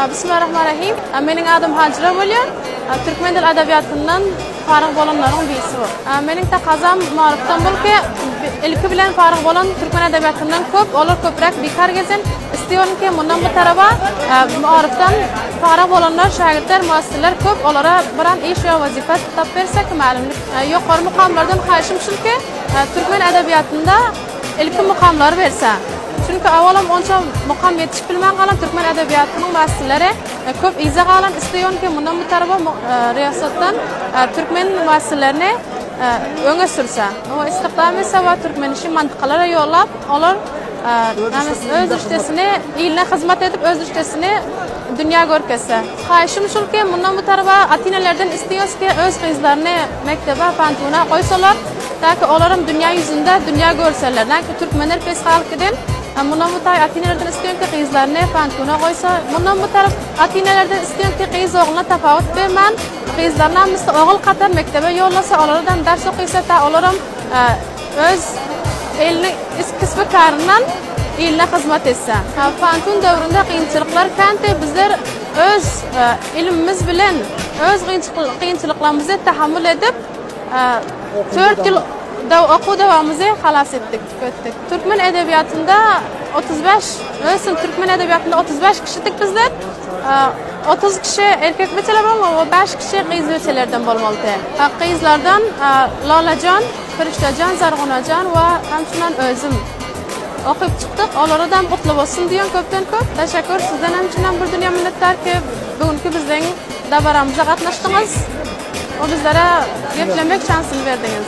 Bismillahirrahmanirrahim. Meniň adym Hajra bolýar. Türkmen dil edebiýatyndan faryg bolanlaryň birisi bu. Meniň takazam maryfdan bolup ki, ilki bilen faryg bolan türkmen edebiýatyndan köp, olar köpräk bikar gezen. Istiyorum ki, mundan bu taraba maryfdan faryg bolanlar, şägirtler, muassirler köp, olara biran iş we wezipe tap berse ki, mälimlik. Ýokary mukamlardan haýyşym şul ki, türkmen edebiýatynda ilki mukamlary berse. Çünki awalam onça mukam ýetişip bilmän galan türkmen edebiýatynyň muassirleri köp yza galan isleýän ki mundan bu taraba riýasatdan türkmen muassirlerini öňe sürse. We istihdam etse we türkmen işi mantykalara ýollap olar öz riştesini iline hyzmat edip öz riştesini dünýä görkezse. Haýyşym şul ki mundan bu taraba ata-enelerden isleýäs ki öz gyzlaryny mekdebe, pantuna goýsalar. Täki olaram dünýä ýüzünde dünýä görseler. Näki türkmenler pes galyp giden. Mundan bu taý ata-enelerden isleýän ki gyzlaryny pantuna goýsa. Mundan bu tarap ata-enelerden isleýän ki gyz ogluna tapawut bermän, gyzlarynam misli ogul katar mekdebe ýollasa, olaradam ders okysa ta olaram öz elini kisbi karyndan iline hyzmat etse. Pantun döwründe kynçylyklar kändi. Bizler öz ilimimiz bilen öz kynçylyklarymyzy tahammül edip, 4 ýyl okuw dowamymyzy halas etdik, tüketdik. Türkmen edebiýatynda 35, özüm türkmen edebiýatynda 35 kişidik bizler. 30 kişi erkek beçeler bolmaly we 5 kişi gyz beçelerden bolmalydy. Gyzlardan Lalajan, Perişdejan, Zargunajan we hemçinden özüm okyp çykdyk. Olara-da gutly bolsun diýen köpden köp. Teşekkür sizden hemçinden bir dünýä minnetdar ki, bugünki biziň dabaramyza gatnaşdyňyz. O bizlere geplemek şansyny berdiňiz.